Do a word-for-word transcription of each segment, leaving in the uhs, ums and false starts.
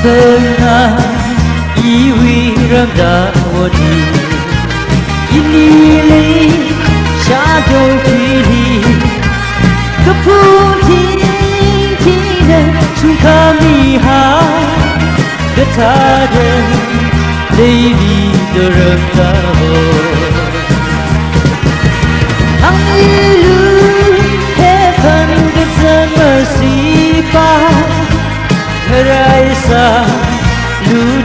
Pena iwui ramda wani, inili shado pili, kapun ting ting ne shungkami ha, kathāda leivi do ramda wo. Hānglu, hephan kazan masipa, ngaraisālu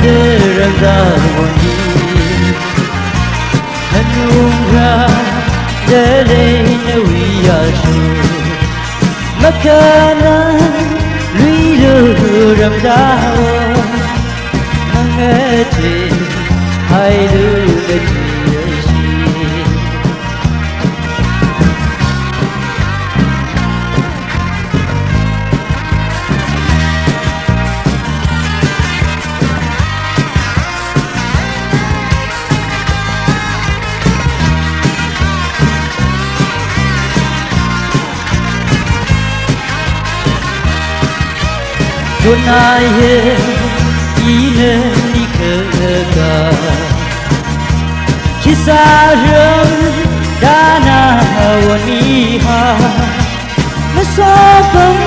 da ramda wani. Hanungra da lei nawui yāshu, makhana luilu ramda wo. Mangache hailu ngache shi. Tunai he ina ni kaka, khisāram dana wani ha. Masopam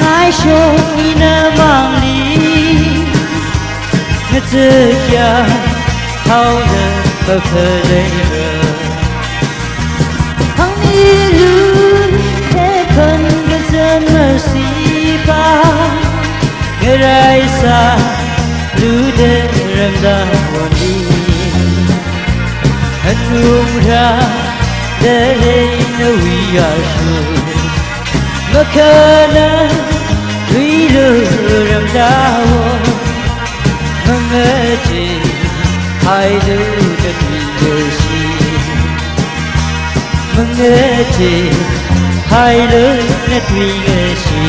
ngaisho ina mangli, ngachekia haoda maphalei ra. Hānglu, hephan kazan masipa, ngaraisālu da ramda wani. Hanungra da lei nawui yāshu, makhana luilu ramda wo. Mangache hailu da ngache shi. Mangache hailu ngache shi.